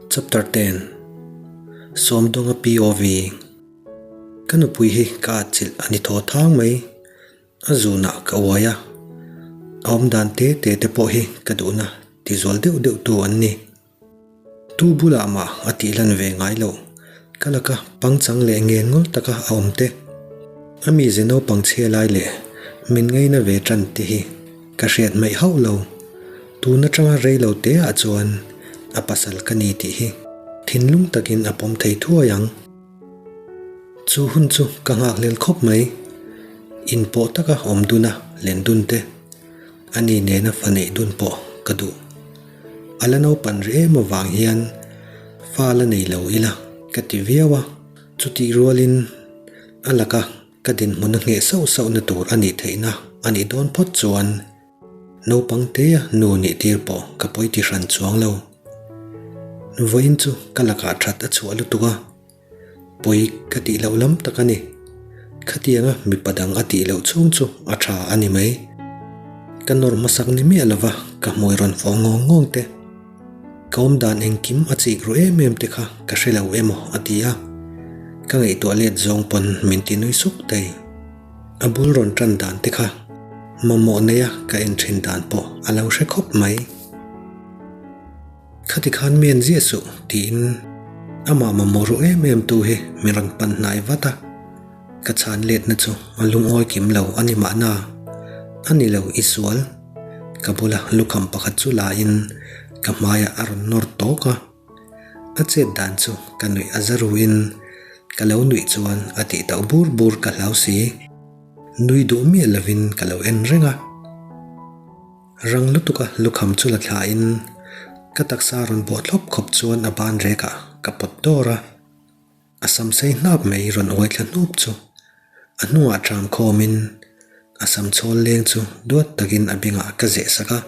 Chapter Ten, Sawmdawnga POV Ka nupui hi ka atchilh a ni thaw thang mai. A zunah ka uai a, a awmdan te te te pawh hi ka duhna tizual deuh deuh tu an ni. Tu bulah mah a tih lan ve ngai loh, ka laka pangchang leh ngen ngawr taka a awm te, a mize naupang chhia lai leh min ngaina ve tan te hi ka hriat hmaih hauh lo. Tun atanga rei lo te ah chuan a pasal ka ni tih hi thinlung takin a pawm thei thuai ang. Chu hun chu ka nghakhlel khawp mai. Inpawh taka awm dun a len dun te, ani nena fa neih dun pawh ka duh. A la naupan rih em avang hian fa la nei lo ila ka ti viau a, chutih rualin a laka ka dinhmun a ngheh sauh sauhna tur a nih theihna a nih dawn phawt chuan Naupang tea nu nih tir pawh ka pawi ti hran chuang lo. Vawiin chu ka lakah that a chhuah lutuk a, pawi ka tih loh lam tak a ni. Khatianga mipa dang a tih loh chhung chu a tha a ni mai. Ka nawr hmasak ni miah lova ka hmui rawn fawh ngawng ngawng te, ka awmdan engkim a chik ru em em te kha ka hre lo emaw a ti a, ka ngaihtuah let zawng pawn min ti nui suk thei. A bul rawn tan dan te kha mamawh neia ka en thin dan pawh a lo hre khawp mai. Khati khan mian ziah suh tiin amah mamawh ru em em tu hi min rawn pan hnai vat a, ka chhan letna chu a lungawi kim lo a ni mahna, a ni lo i sual. Ka bula lukham pakhat chu la in ka hmaiah a rawn nawr tawk a. A chet dan chu ka nuih a za ruin ka lo nuih chuan a tih tauh bur bur ka hlau si. Nui duh miah lovin ka lo en reng a. Rang lutuka lukham chu la thlain ka taksa rawn bawh thlawp khawp chuan a ban rekah ka pawt dawr a. A sam sei hnap mai rawn uai thla hnup chu a hnungah ṭam khawmin a sam chhawl leng chu duat takin a bengah ka zeh sak a.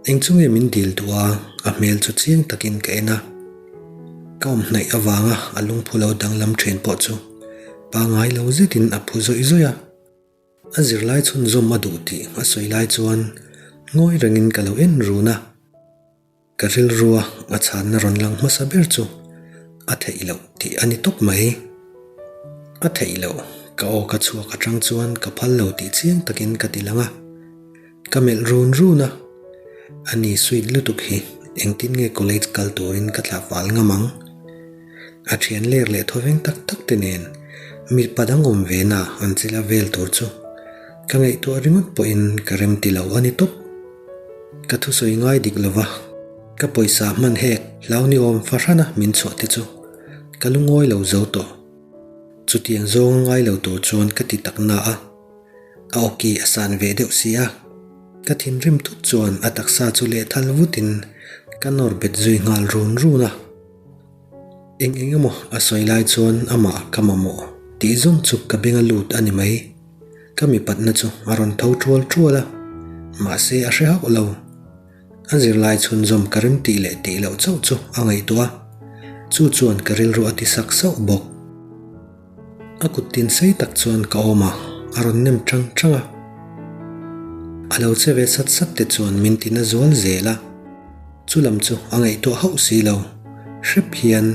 Eng chu nge min dil duh a, a hmel chu chiang takin ka en a. Ka awm hnaih avanga a lungphu lo danglam ṭhin pawh chu pangngai lo zetin a phu zawih zawih a. A zirlai chhunzawm a duh tih a sawi lai chuan ngawi rengin ka lo en run a. Ka rilrua a chhanna rawn lang hmasa ber chu a theih loh tih a ni tawp mai. A theih loh, ka aw ka chhuak atang chuan ka phal lo tih chiang takin ka ti lang a. Ka melh run run a, ani sweet lutuk hi engtin nge college kal turin ka thlah fal ngam ang? A thian ler leh thawveng tak tak te nen mipa dang awm ve na an chila vel tur chu ka ngaihtuah ringawt pawhin ka rem ti lo a ni tawp. Ka thusawi ngai dik lova, ka pawisa hman hek hlau ni awm fahrana min chhuah te chu ka lungawi lo zo tawh. Chutiang zawng a ngai lo tur chuan ka ti tak na a, a awki a san ve deuh si a, ka thinrim thut chuan a taksa chu lehthal vutin ka nawr bet zui nghal run run a. Eng eng emaw a sawi lai chuan amah ka mamawh tih zawng chu ka beng a lut a ni mai. Ka mipatna chu a rawn tho tual tual a, mahse a hre hauh lo. A zirlai chhunzawm ka rem tih leh tih loh chauh chu a ngaihtuah a, chu chuan ka rilru a ti sak sauh bawk. A kut tin sei tak chuan ka awm a, a rawn nem tang tang a. A lo che ve sat sat te chuan min ti na zual zel a, chu lam chu a ngaihtuah hauh si lo. Hrep hian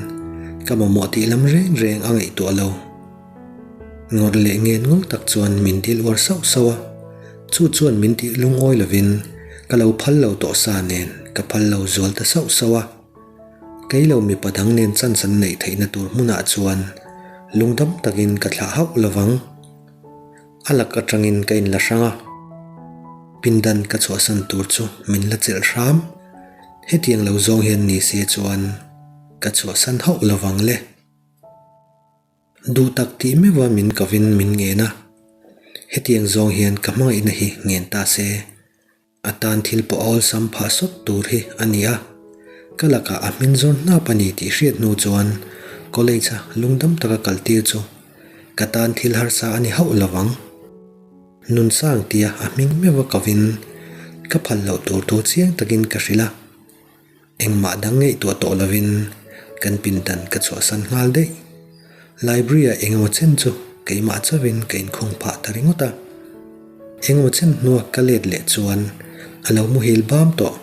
ka mamawh tih lam reng reng a ngaihtuah lo. Ngawrh leh ngen ngawr tak chuan min dil uar sauh sauh a, chu chuan min tih lungawi lovin ka lo phal lo tawh sa nen ka phal lo zual ta sauh sauh a. Kei lo mipa dang nen chance an neih theihna tur hmunah chuan lungdam takin ka thlah hauh lovang. A lak atangin ka inla hrang a, pindan ka chhuahsan tur chu min la chelh hram. Hetiang lo zawng hian ni se chuan ka chhuahsan hauh lovang le. Duh tak tih meuha min kovin min ngen a, hetiang zawng hian ka hmangaihna hi ngen ta se. A tan thil pawh a awlsam phah sawt tur hi a ni a, ka lakah a hmin zawn hnap a ni tih hriat hnu chuan college-a lungdam taka kal tir chu ka tan thil harsa a ni hauh lo vang. Nunsang tia a hming meuha kovin ka phal loh tur thu chiang takin ka hrilh a. Engmah dang ngaihtuah tawh lovin kan pindan ka chhuahsan nghal daih. Library-ah engemaw chen chu keimah chauhin ka inkhung phah ta ringawt a. Engemaw chen hnua ka let leh chuan a lo muhil bam tawh.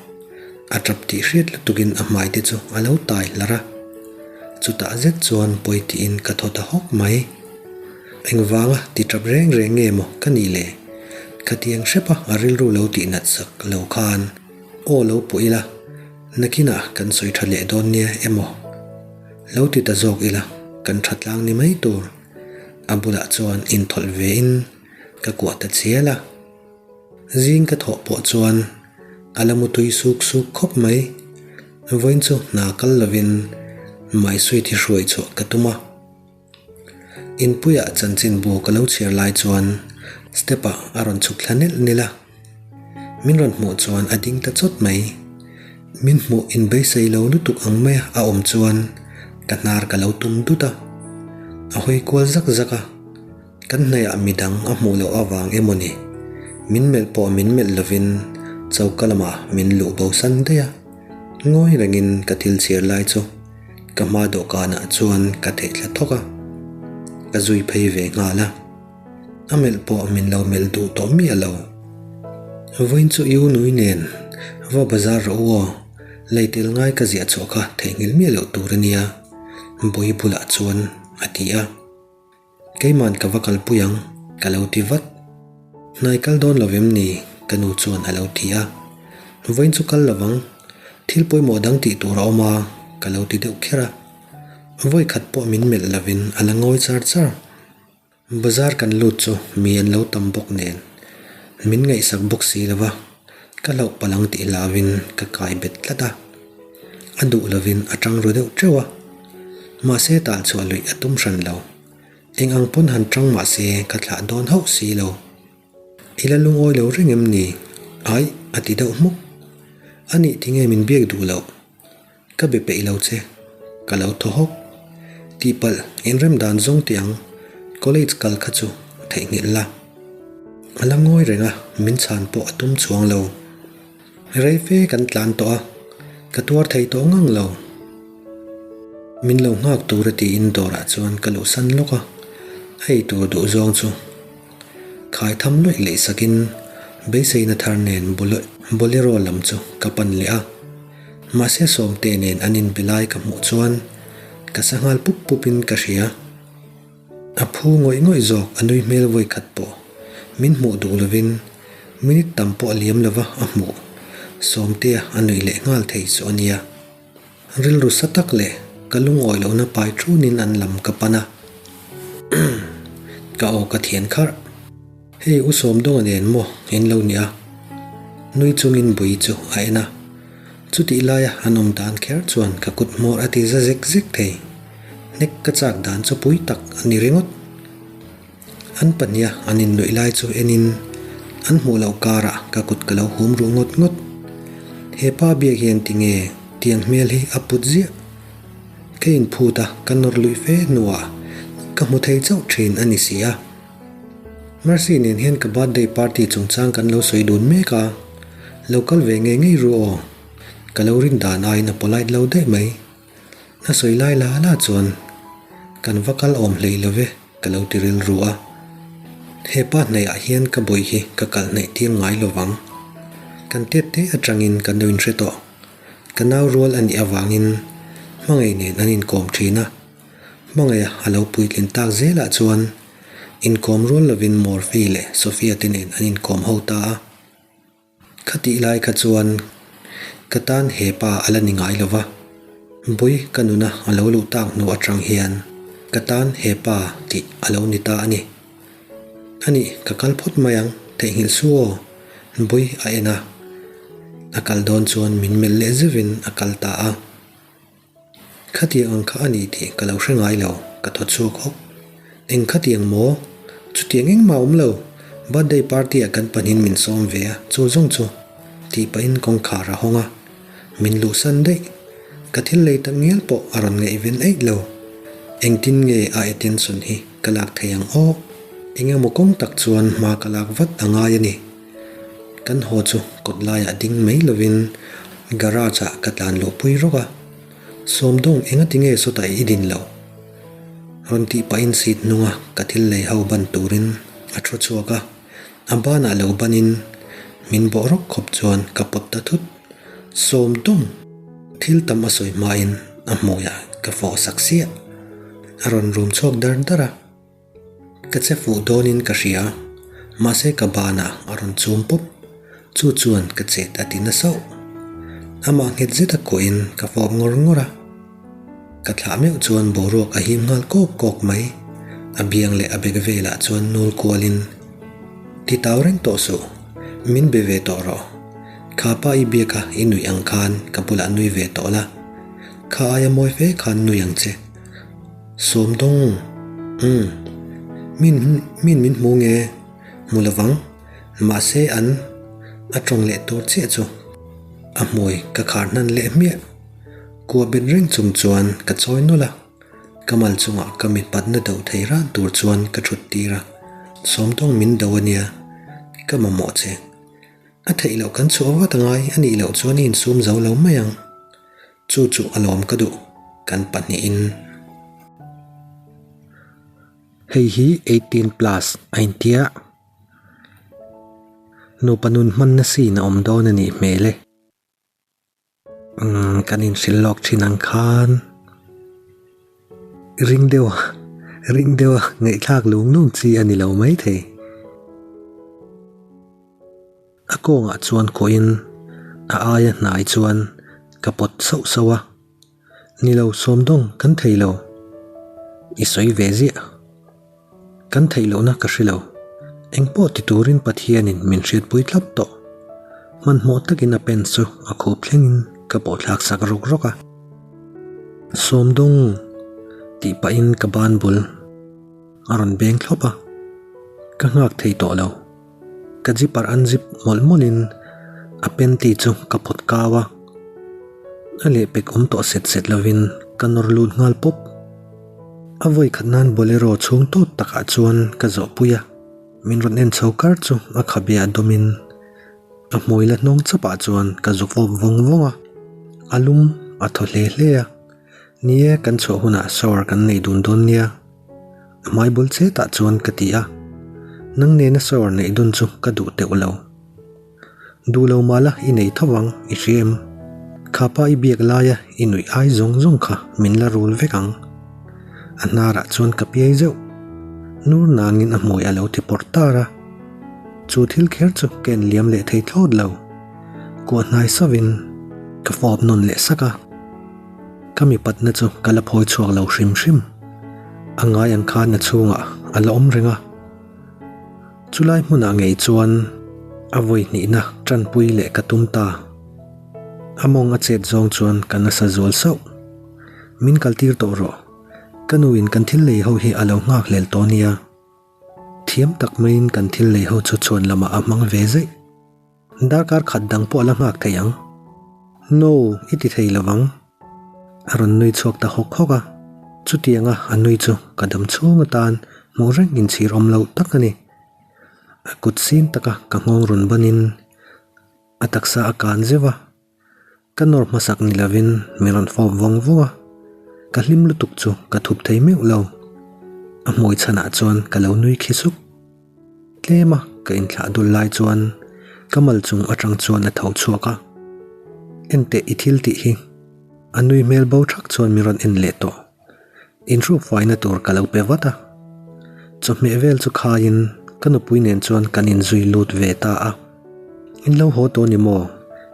A tap tih hriat lutukin a hmai te chu a lo tai hlar a. Chutah zet chuan pawi tiin ka thaw ta hawk mai. Engvanga ti tap reng reng nge maw ka nih le? Khatiang hrepa a rilru lo tih nat sak lo khan aw lo pawh ila, nakinah kan sawi tha leh dawn nia emaw? Lo ti ta zawk ila, kan tha tlang ni mai tur. A bulah chuan inthawlh vein ka kuah ta chial a. Zing ka thawh pawh chuan a la mutui suk suk khawp mai. Vawiin chu hna kal lovin my sweet hi hruai chhuah ka tum a. Inpuiah chanchinbu ka lo chhiar lai chuan step ah a rawn chhuk thla nelh nelh a. Min rawn hmuh chuan a ding ta chawt mai. Min hmuh inbeisei lo lutuk ang maia a awm chuan ka hnar ka lo tum dut a. A hawi kual zak zak a. Kan hnaihah midang a hmuh loh avang emaw ni? Min melh pawh min melh lovin choka lamah min luh bo san daih a. Ngawi rengin ka thil chhiar lai chu ka hma dawhkanah chuan ka theih thla thawk a, ka zui phei ve nghal a. A melh pawh min lo melh duh tawh miah lo. Vawiin chu i u nui nen va bazar rawh u aw, leitel ngai ka ziah chhuah kha theihnghilh miah loh tur a nia, Bawi bulah chuan a ti a. Keiman ka va kalpui ang, ka lo ti vat. Hnai kal dawn lo vem ni? ka nu chuan a lo ti a. Vawiin chu kal lovang, thil pawimawh dang tih tur a awm a, ka lo ti deuh kher a. Vawi khat pawh min melh lovin a la ngawi char char. Bazar kan lut chu mi an lo tam bawk nen, min ngaihsak bawk si lo va, ka hlauh palh ang tih hlauvin ka kai bet tlat a. A duh lovin a tang ru deuh teuh a. Mahse tal chhuah luih a tum hran lo. Eng ang pawn han tang mahse ka thlah dawn hauh si lo. I la lungawi lo reng em ni? Aih, a ti deuh hmuk. A nih tinge min biak duh loh? Ka be peih lo che. Ka lo thaw hawk. Tihpalh, inrem dan zawng tih ang. College kal kha chu theihnghilh la. A la ngawi reng a, min chhan pawh a tum chuang lo. Rei fe kan tlan tawh a, ka tuar thei tawh ngang lo. Min lo nghak tur a tiin dawrah chuan ka luhsan lawk a, a ei tur duh zawng chu khai tham lawih leh sakin beiseina thar nen Bolero lam chu ka pan leh a. Mahse Sawmte nen an inbe lai ka hmuh chuan ka sa nghal pup pupin ka hria. A phu ngawih ngawih zawk a nui hmel vawi khat pawh min hmuh duh lovin minute tam pawh a liam lova a hmuh Sawmtea a nuih leh nghal thei chu a nia. Rilru sa tak leh ka lungawi lohna pai thunin an lam ka pan a, ka aw ka thian kharh. Hei u Sawmdawnga nen maw in lo nia? Nui chungin bui chu a en a. Chutih laia an awm dan kher chuan ka kut hmawr a ti za zek zek thei. Hnek ka chak dan chu pui tak a ni ringawt. An pahniha an innuih lai chu enin an hmuh loh karah ka kut ka lo hum ruh ngawt ngawt. He pa biak hian tinge tiang hmel hi a put ziah? Ka inphut a, ka nawr luih fe hnuah ka hmu thei chauh thin a ni si a. Mercy nen hian ka birthday party chungchang kan lo sawi dun mek a, lo kal ve ngei ngei ru aw. Ka lo rin dan aiin a polite lo daih mai. A sawi lai la la chuan kan va kal awm hlei lo ve ka lo ti rilru a. He pa hnaihah hian ka bawih hi ka kal hnaih tir ngai lo vang. Kan tet te atangin kan lo inhre tawh. Ka nau rual a nih avangin hmangaih nen an inkawm thin a. Hmangaiha a lo puitlin tak zelah chuan inkawm rual lovin Murphy leh Sophia te nen an inkawm ho ta a. Khatih lai kha chuan ka tan he pa a la ni ngai lo va, Bui ka nuna a lo luh tak hnu atang hian ka tan he pa tih a lo ni ta a ni. Anih ka kal phawt mai ang, theihnghilh su aw, Bui a en a. A kal dawn chuan min melh leh zeuhin a kal ta a. Khatiang ang kha a ni tih ka lo hre ngai lo, ka thaw chhuak hawk. Eng khatiang maw? Chutiang engmah a awm lo, birthday party ah kan pahnihin min sawm ve a, chu zawng chu. Tih pahin kawngkhar a hawng a, min luhsan daih. Ka thil lei tak ngial pawh a rawn ngaihven eih lo. Engtin nge a attention hi ka lak thei ang aw? Eng emaw kawng tak chuan hma ka lak vat a ngai a ni. Kan haw chu kawt laiah ding mai lovin garage ah ka tlan luh pui rawk a, Sawmdawng engati nge sawtah i din loh? Rawn tih pahin seat hnunga ka thil lei ho ban turin a thu chhuak a, a banah lo banin min bawh rawk khawp chuan ka pawt ta thut. Sawmdawng! Thil tam a sawi hmain a hmuiah ka fawh sak siah. A rawn rum chhuak dar dar a. Ka che fuh dawnin ka hria, mahse ka banah a rawn chum pawp. Chu chuan ka chet a ti na sauh. Amah nghet zeta kuahin ka fawp ngawr ngawr a. Ka thlah meuh chuan boruak a him nghal kawk kawk mai. A biang leh a bek velah chuan nul kualin, Ti tau reng tawh suh, min be ve tawh rawh. Kha pa i biak a i nuih ang khan ka bulah nui ve tawh la. Kha aia mawi fe khan nui ang che. Sawmdawng, Umm. Min min min hmu nge? Hmu lovang. Mahse an a tawng leh tur chiah chu a hmui ka khar hnan leh hmiah. Kua bet reng chung chuan ka chawi nawlh a, ka mal chungah ka mitpatna do thei ran tur chuan ka thut tir a, Sawmtawng min do a nia, ka mamawh che. A theih loh kan chhuah vat angai a nih loh chuan i insum zo lo mai ang. Chu chu a lawm ka duh, kan pahnihin. Hei hi 18 plus a intia. Nupa nun hmanna scene a awm dawn a nih hmel e. Umm kan inhrilh lawk thin ang khan ring deuh a ring deuh a ngaihthlak lung lung chi a ni lo maithei. A kawngah chuan kuahin a aia hnai chuan ka pawt sauh sauh a. Ni lo sawmdawng kan thei lo. I sawi ve ziah. Kan theih lohna ka hre lo. Engpawh ti turin Pathianin min hriatpui thlap tawh. Hmanhmawh takin a pen chu a khup thlengin ka pawhthlak sak rawk rawk a. Sawmdawng tih pahin ka ban bul a rawn beng thlawp a. Ka nghak thei tawh lo. Ka zipper an zip mawlh mawlhin a panty chu ka pawt kau a, a lehpek awm tawh set set lovin ka nawr lut nghal pawp. A vawi khat nan bolero chhung tawt takah chuan ka zawh pui a, min rawn en chho kar chu a khabe a dawmin a hmui la hnawng chapah chuan ka zuk awp vawng vawng a, a lum a thaw hle hle a. Ni e, kan chhuah hunah shower kan nei dun dawn nia. A hmai bul chetah chuan ka ti a. Nang nena shower neih dun chu ka duh teuh lo. Duh lo mah la i nei tho vang, i hria em? Kha pa i biak laia i nuih ai zawng zawng kha min la rul vek ang. A hnarah chuan ka piai zeuh. Nur nangin a hmui a lo ti pawrh tar a. Chu thil kher chu ka en liam leh thei thlawt lo. Kuah hnai sauvin ka fawp nawn leh sak a. Ka mipatna chu ka la phawi chhuak lo hrim hrim. A ngai ang khan a chhungah a la awm reng a. Chulai hmunah ngei chuan a vawi hnihna tanpui leh ka tum ta. A mawng a chet zawng chuan ka nasa zual sauh. Min kaltir tawh rawh. Ka nuin kan thil lei ho hi a lo nghak hlel tawh nia. Thiam tak maiin kan thil lei ho chu chhuan lamah a hmang ve zeih. Darkar khat dang pawh a la nghak thei ang. No, i ti thei lo vang. A rawn nui chhuak ta hawk hawk a. Chutianga a nui chu ka dam chhung atan hmuh reng inchhir awm loh tak a ni. A kut sin taka ka nghawng rawn banin a taksa a kan zeuh a. Ka nawr hmasak ni lovin min rawn fawp vawng vawng a, ka hlim lutuk chu ka thup thei meuh lo. A hmui chhanah chuan ka lo nui khi suk. Tlem a ka inthlah dul lai chuan ka mal chung atang chuan a tho chhuak a, Enteh i thil tih hi. A nui hmel bo thak chuan min rawn en leh tawh. Inhruk faina tur ka lo pe vat a. Chawhmeh vel chu khaiin ka nupui nen chuan kan inzui lut ve ta a. In lo haw tawh ni maw?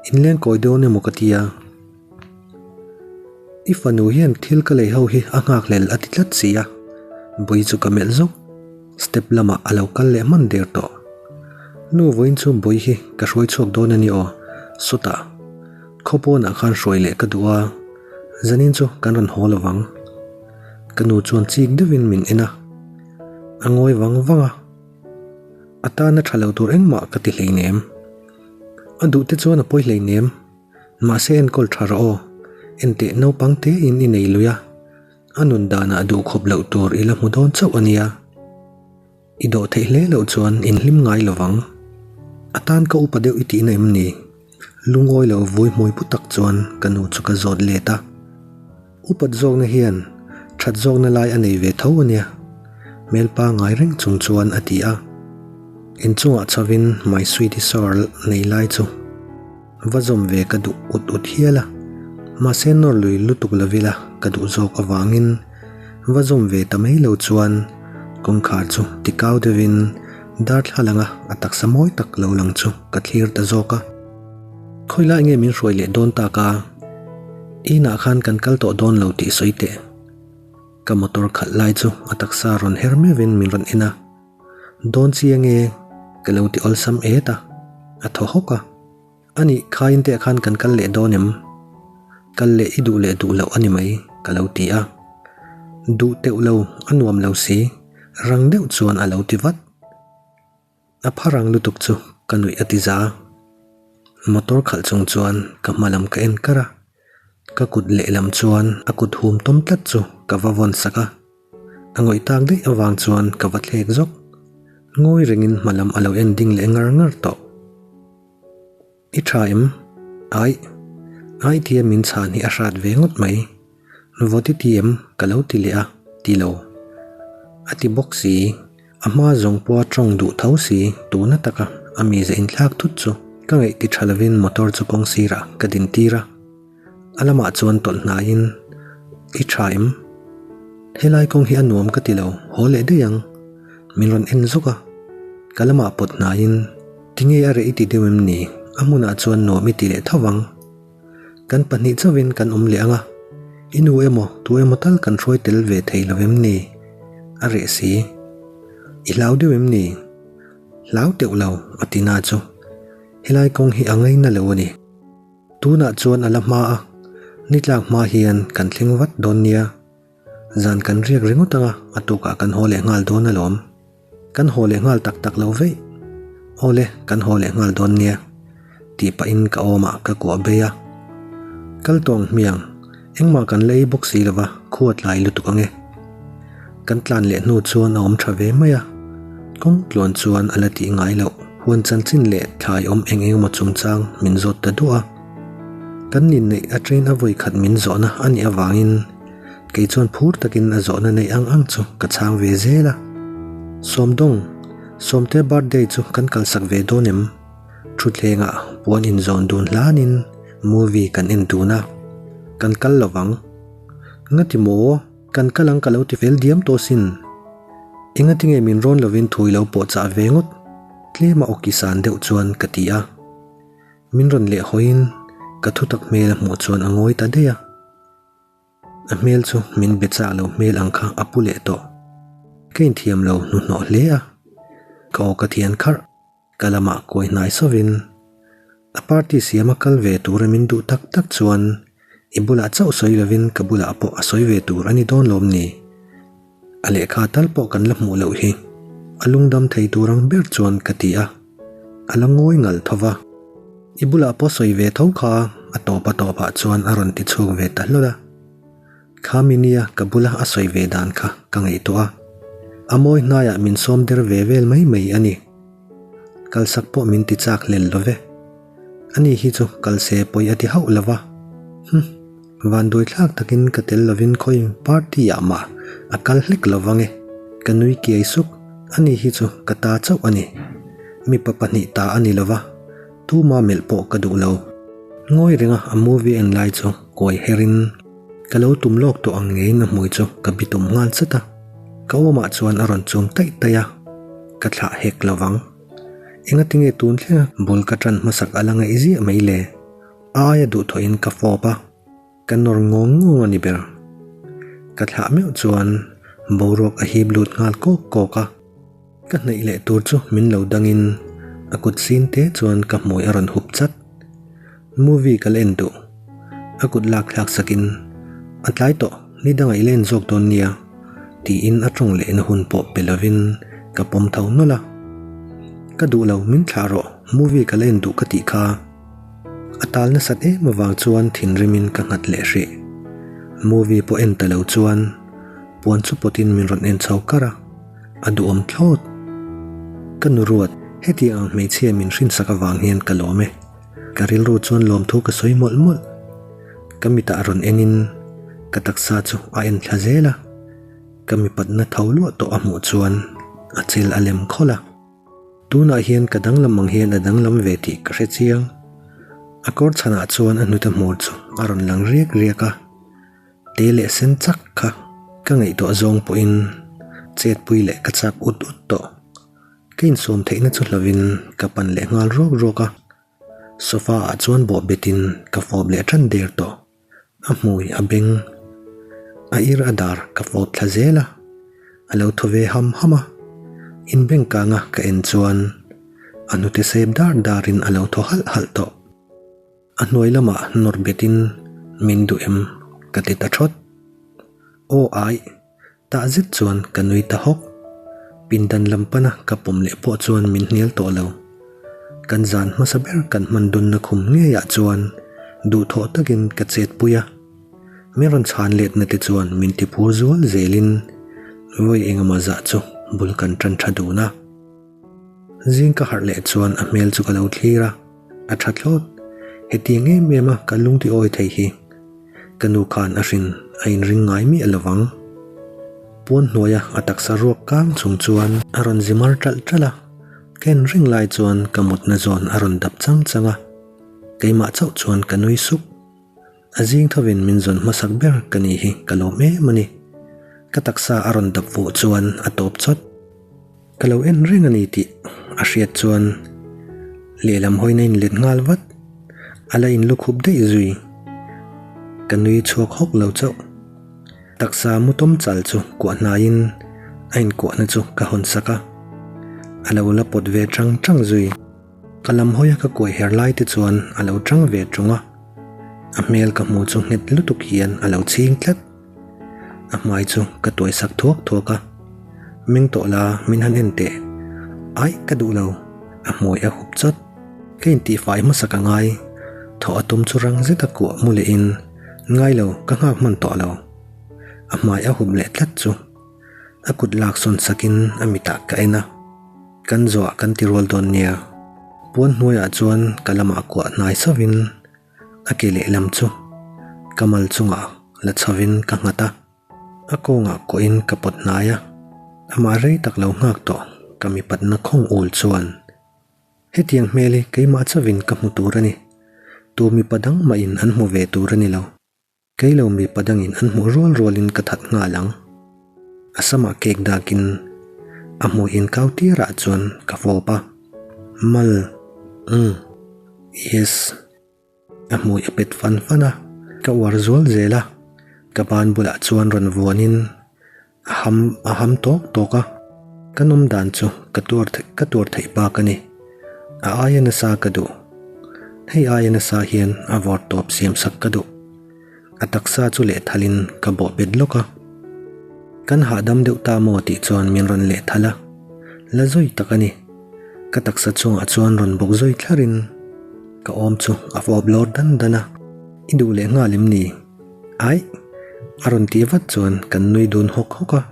In leng kawi dawn emaw ka ti a. I fanu hian thil ka lei ho hi a nghakhlel a ti tlat si a. Bui chu ka melh zawk. Step lamah a lo kal leh hman der tawh. Nu vawiin chu Bui hi ka hruai chhuak dawn a ni aw, sawtah. Khaw pawnah khan hruai leh ka duh a, zanin chu kan rawn haw lo vang. Ka nu chuan chik deuhin min en a, a ngawi vang vang a. A tana tha lo tur engmah ka ti hleinem. A duh te chuan a pawi hleinem, mahse enkawl tha rawh aw, enteh naupang tein i nei lui a, a nun danah duh khawp loh tur i la hmu dawn chauh a nia. I dawh theih hle loh chuan in hlim ngai lo vang. A tan ka upa deuh i tihna em ni? Lungawi lo vui hmui pu tak chuan ka nu chu ka zawt let a. Upat zawkna hian that zawkna lai a nei ve tho a nia. Hmel pangai reng chung chuan a ti a. Inchungah chhovin my sweetie sawr nei lai chu. Va zawm ve ka duh ut ut hial a, mahse nawr lui lutuk lovila ka duh zawk avangin va zawm ve ta mai lo chuan kawngkhar chu ti kau deuhin darthlalanga a taksa mawi tak lo lang chu ka thlir ta zawk a. Khawilai nge min hruai leh dawn tak a? Inah khan kan kal tawh dawn lo tih sawi teh. Ka motor khalh lai chu a taksa rawn her meuhin min rawn en a. Dawn chiang e, ka lo ti awlsam et a, a thaw hawk a. Anih, khaiin teh khan kan kal leh dawn em? Kal leh i duh leh duh loh a ni mai, ka lo ti a. Duh teuh lo, a nuam lo si, rang deuh chuan a lo ti vat. A pharang lutuk chu ka nuih a ti za. Motor khalh chung chuan ka hma lam ka en kar a, ka kut lehlam chuan a kut hum tawm tlat chu ka va vawn sak a. A ngawih tak daih avang chuan ka va thlek zawk. Ngawi rengin hma lam a lo en ding leh ngar ngar tawh. I tha em? Aih. Aih tia min chhan hi a hrat ve ngawt mai. Vawt i ti em? Ka lo ti leh a, ti lo. A ti bawk si. A hma zawng pawha tawng duh tho si tuna taka a mize inthlak thut chu ka ngaih ti tha lovin motor chu kawng sirah ka din tir a. A lamah chuan tawlh hnaiin, I tha em? Helai kawng hi a nuam ka ti lo, haw leh daih ang. Min rawn en zawk a. Ka lamah pawt hnaiin, Tinge a reh i ti deuh em ni? A hmunah chuan nuam i ti leh tho vang. Kan pahnih chauhin kan awm leh ang a, i nu emaw tu emaw tal kan hruai tel ve thei lo em ni? A reh si. I hlau deuh em ni? Hlau teuh lo, a ti na chu. Helai kawng hi a ngaina lo a ni. Tunah chuan a la hma a, ni tlak hma hian kan thleng vat dawn nia. Zan kan riak ringawt anga a tukah kan haw leh nghal dawn alawm. Kan haw leh nghal tak tak lo veih. Awle, kan haw leh nghal dawn nia. Tih pahin ka awmah ka kuah bei a. Kal tawng hmiang, engmah kan la ei bawk si lova khu a tlai lutuk ange. Kan tlan leh hnu chuan a awm tha ve mai a, kawng tluan chuan a la tih ngai loh. Huan chanchin leh thlai awm eng eng emaw chungchang min zawt ta duah a. Kan inneih a train a vawi khat min zawhna a nih avangin kei chuan phur takin a zawhna neih ang ang chu ka chhang ve zel a. Sawmdawng, Sawmte birthday chu kan kalsak ve dawn em? Thutthlengah puan inzawn dun hlanin movie kan en dun a, kan kal lovang. Ngati maw? Kan kal ang ka lo ti fel diam tawh sin. Engati nge min rawn lovin thu i lo pawh chah ve ngawt? Tlema awki san deuh chuan ka ti a. Min rawn leh hawiin ka thutak hmel a hmuh chuan a ngawi ta daih a. A hmel chu min be chak lo hmel ang kha a pu leh tawh. Ka inthiam lo hnuhnawh hle a. Ka aw ka thian kharh. Ka lamah kuai hnai sawvin a party siama kal ve tura min duh tak tak chuan i bulah chauh sawi lovin ka bulah pawh a sawi ve tur a ni dawn lawm ni? A lehkha tal pawh kan la hmuh loh hi a lungdam thei tur ang ber chuan ka ti a, a la ngawi ngal tho va. I bulah pawh sawi ve tho kha a tawp a tawpah chuan a rawn ti chhuak ve ta hlawlh a. Kha mi nia ka bula a sawi ve dan kha ka ngaihtuah a, a mawi hnaiah min sawm der ve vel mai mai a ni. Kalsak pawh min ti chak hlel lo ve. Ani hi chu kalse pawi a ti hauh lo va. Hum, vanduai thlak takin ka tel lovin khawi party ah mah a kal hlek lo vang e. Ka nui kiai suk, ani hi chu ka ta chauh a ni. Mipa pahnih ta a ni lo va, tuma melh pawh ka duh lo. Ngawi renga a movie en lai chu kuai herin ka lo tum lawk tawh ang ngeiin a hmui chu ka bitum nghal zat a. Ka awmah chuan a rawn chum taih taih a, ka thlah hek lo vang. Engati nge tun thlenga bul ka tan hmasak a la ngaih ziah mai le? A aia duhthawhin ka fawp a, ka nawr ngawng ngawng a ni ber. Ka thlah meuh chuan boruak a hip lut nghal kawk kawk a. Ka hnaih leh tur chu min lo dangin a kut sin te chuan ka hmui a rawn hup chat. Movie ka la en duh. A kut lak thlak sakin, A tlai tawh, ni dangah i la en zawk dawn nia, tiin a tawng lehna hun pawh pe lovin ka pawm tho nawlh a. Ka duh lo, min thlah rawh, movie ka la en duh ka tih kha. A tal nasat em avang chuan thinrimin ka nghat leh hrih. Movie pawh en ta lo chuan puan chu pawtin min rawn en chho kar a. A duhawm thlawt. Ka nu ruat, hetiang ang hmeichhia min hrinsak avang hian ka lawm e. Ka rilru chuan lawmthu ka sawi mawlh mawlh. Ka mitah rawn enin ka taksa chu a en thla zel a, ka mipatna tho luah tawh a hmuh chuan a chil a lem khawlh a. Tunah hian ka danglam ang hian a danglam ve tih ka hre chiang. A kawr chhanah chuan a hnute hmur chu a rawn lang riak riak a, te leh sen chak kha ka ngaihtuah zawng pawhin chetpui leh ka chak ut ut tawh. Ka insawm theihna chu hlovin ka pan leh nghal ruak ruak a, sofa ah chuan bawh betin ka fawp leh tan der tawh. A hmui a beng, a ir a dar ka fawp thla zel a, a lo thaw ve ham ham a, inbeng kanga ka en chuan a hnute sep dar darin a lo thaw halh halh tawh. A hnuai lamah nawr betin min duh em ka ti ta thawt. Aw aih, Tah zet chuan ka nui ta hawk. Pindan lam pana ka pawm leh pawh chuan min hnial tawh lo. Kan zan hmasa ber kan hman dunna khum ngeiah chuan duhthawh takin ka chetpui a. Min rawn chhan letna te chuan min ti phur zual zelin vawi engemaw zah chu bul kan tan tha dun a. Zing ka harh leh chuan a hmel chu ka lo thlir a, a tha thlawt. Hetiang em em a ka lung ti awi thei hi. Ka nu khan a hrin a inring ngai miah lo vang. Puan hnuaia a taksa ruak kang chung chuan a rawn zi mar ṭalh ṭalh a, ka en reng lai chuan ka mutna zawn a rawn dap chang chang a, keimah chauh chuan ka nui sup. A zing thovin min zawn hmasak ber ka ni hi ka lawm em a ni. Ka taksa a rawn dap fuh chuan a tawp chawt. Ka lo en reng a ni tih a hriat chuan lehlam hawina in let nghal vat. A la in lukhup daih zui. Ka nui chhuak hawk lo chauh. Taksa mutawm chal chu kuah hnaiin a inkuahna chu ka hawn sak a. A lo la pawt ve tang tang zui. Ka lam hawia ka kuai her lai te chuan a lo tang ve tung a. A hmel ka hmu chu nghet lutuk hian a lo chhing tlat. A hmai chu ka tuai sak thuak thuak a, Meng tawh la, min han en teh. Aih, ka duh lo, a hmui a hup chawt. Ka intihfai hmasak a ngai. Thawh a tum chu rang zeta kuah mu lehin, Ngai lo, ka nghak hman tawh lo. A hmai a hup leh tlat chu a kut lak sawn sakin a mitah ka en a, Kan zawhah kan ti rual dawn nia. Puan hnuaiah chuan ka lamah kuah hnai sauhin, A ke lehlam chu ka mal chungah la chhovin ka nghat a, a kawngah kawhin ka pawt hnai a, amah rei tak lo nghak tawh ka mipatna khawng ul chuan hetiang hmel hi keimah chauhin ka hmu tur a ni, tu mipa dang mahin an hmu ve tur a ni lo. Kei lo mipa dangin an hmuh rual rualin ka that nghal ang. A samah kek dakin a hmui inkau tirah chuan ka fawp a. Mal, umm, yes. A hmui a pet fan fan a, ka uar zual zel a. Ka ban bulah chuan rawn vuanin a ham a ham tawk tawk a. Ka nawm dan chu ka tuar ka tuar theih bak a ni. A aia nasa ka duh. Hei aia nasa hian a vawr tawp siam sak ka duh. A taksa chu lehthalin ka bawh bet lawk a. Kan hahdam deuh ta maw tih chuan min rawn lehthal a. La zui tak a ni. Ka taksa chungah chuan rawn bawk zui thlarin ka awm chu a fawp lawr dan dan a. I duh leh nghal em ni? Aih! A rawn tih vat chuan kan nui dun hawk hawk a.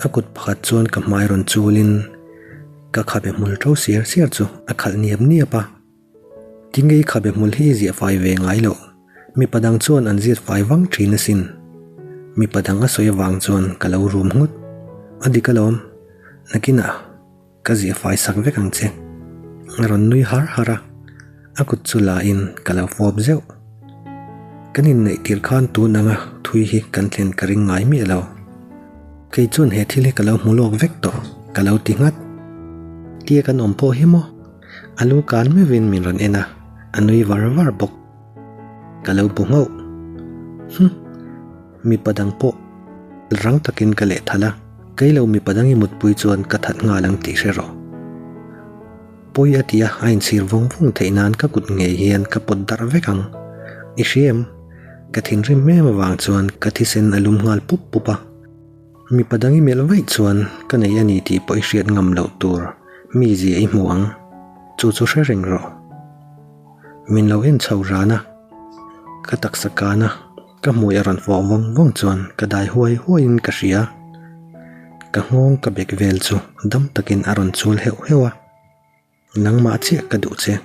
A kut pakhat chuan ka hmai rawn chulin ka khabe hmul ṭo siar siar chu a khalh niap niap a. Tinge i khabe hmul hi i ziah fai ve ngai loh? Mipa dang chuan an ziat fai vang ṭhin asin. Mipa dang a sawi avang chuan ka lo rum nghut. A dik alawm. Nakinah ka ziah fai sak vek ang che. A rawn nui har har a, a kut chu la in ka lo fawp zeuh. Kan inneih tir khan tun anga thui hi kan thlen ka ring ngai miah lo. Kei chuan he thil hi ka lo hmu lawk vek tawh, ka lo ti nghat. Tia kan awm pawh hi maw? A lu kan meuhin min rawn en a, a nui var var bawk. Ka lo bu nghauh. Hum! Mipa dang pawh rang takin ka lehthal a, kei lo mipa dang i mutpui chuan ka that nghal ang tih hre rawh. Pawi a ti a, a inchhir vawng vawng theih nan ka kut ngei hian ka pawt darh vek ang. I hria em? Ka thinrim em avang chuan ka thisen a lum nghal pup pup a. Mipa dang i melh vaih chuan ka nei a ni tih pawh i hriat ngam loh tur mi zia i hmu ang. Chu chu hre reng rawh. Min lo en chho ran a, ka taksa kan a, ka hmui a rawn fawh vawng vawng chuan ka dai huai huaiin ka hria. Ka nghawng ka bek vel chu dam takin a rawn chul heuh heuh a, nangmah chiah ka duh che.